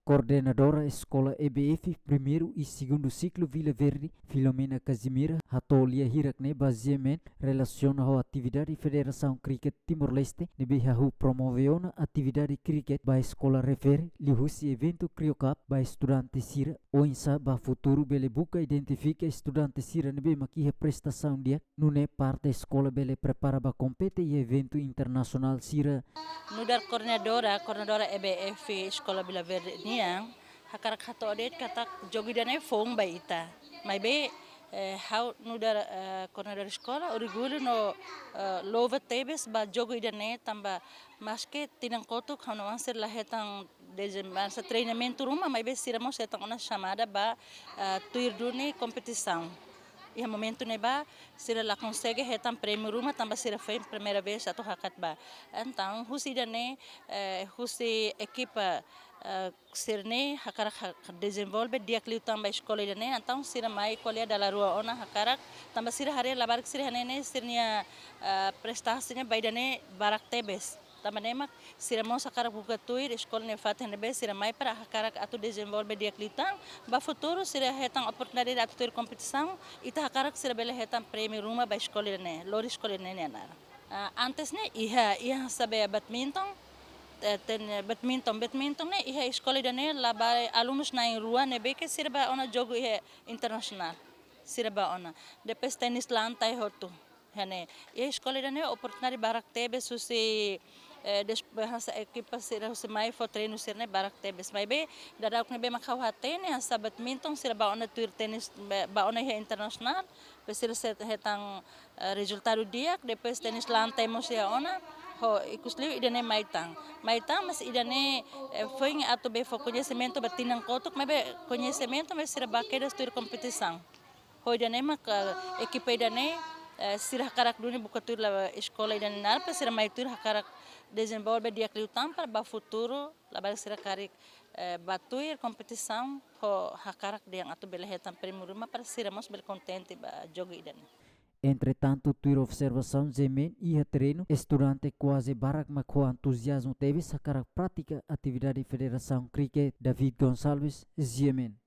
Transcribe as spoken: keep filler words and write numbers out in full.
Koordenadora Eskola E B F primeiru i segundu siklu Vila Verde, Filomena Casimira, hato'o lia hirak ne'e ba G M N relasiona ho atividade Federasaun Kriket Timor-Leste ne'ebé hahú promove ona atividade kriket ba eskola refere, liuhusi eventu Crio Cup ba estudante sira, oinsá ba futuru bele buka identifika estudante sira ne'ebé mak iha prestasaun di'ak, nune'e parte eskola bele prepara ba kompete iha eventu internasionál sira. Nu'udar koordenadora, koordenadora E B F Eskola Vila Verde nian, hakarak hato'o de'it katak jogu ida-ne'e foun ba ita. Maibé, eh, ha'u nu'udar, eh, koordenadora eskola, orgullu no, eh, louva tebes ba jogu ida-ne'e tanba maske tinan kotuk ha'u-nia oan sira la hetan dezenvolve treinamentu ruma, maibé sira mós hetan ona xamada ba, eh, tuir duni kompetisaun. Iha momentu ne'ebá, sira la konsege hetan prémiu ruma, tanba sira foin primeira vez atu hakat bá. Entaun, husi ida-ne'e, eh, husi ekipa, eh, sira-ne'e hakarak ha-, dezenvolve di'ak liután ba eskola ida-ne'e, entaun sira mai ko'alia dala rua ona hakarak, tanba sira haree labarik sira hanesan ne'e, sira-nia, eh, prestasaun ne'e ba ida-ne'e barak tebes. Tanba ne'e mak sira mós hakarak buka tuir eskola ne'e fatin ne'ebé sira mai para hakarak atu dezenvolve di'ak liután, ba futuru sira hetan oportunidade atu tuir kompetisaun, ita hakarak sira bele hetan prémiu ruma ba eskola ida-ne'e, lori eskola ida-ne'e nia naran. Ah, antes ne'e iha, iha hanesan badminton, eh, ten, eh, badminton, badminton ne'e iha eskola ida-ne'e labarik alunus na'in-rua ne'ebé ke sira bá ona jogu iha internasionál. Sira bá ona. Depois tenis lantai hotu. Iha ne'e, iha eskola ida-ne'e oportunidade barak tebes husi, eh, des-, hanesan ekipa sira husi mai fó treinu sira-ne'e barak tebes. Maibé, daudauk ne'ebé mak ha'u hatene, hanesan badminton sira bá ona tuir tenis, bá, bá ona iha internasionál, depois sira sei hetan, eh, rezultadu di'ak, depois tenis lantai mós iha ona, ho ikus liu ida-ne'e mai tan. Mai tan, mas ida-ne'e, eh, foin atu bele fó koñesimentu ba tinan kotuk, maibé koñesimentu, mas sira bá kedas tuir kompetisaun. Ho ida-ne'e mak, eh, ekipa ida-ne'e, eh, sira hakarak duni buka tuir la eskola ida-ne'e naran, para sira mai tuir hakarak dezenvolve di'ak liután para ba futuru, labarik sira karik, eh, bá tuir kompetisaun, ho hakarak dehan atu bele hetan prémiu ruma para sira mós bele kontente ba jogu ida-ne'e. Entretantu, tuir observasaun G M N iha terrenu, estudante kuaze barak mak ho entuziazmu tebes hakarak pratika atividade Federasaun Kriket. David Gonçalves, G M N.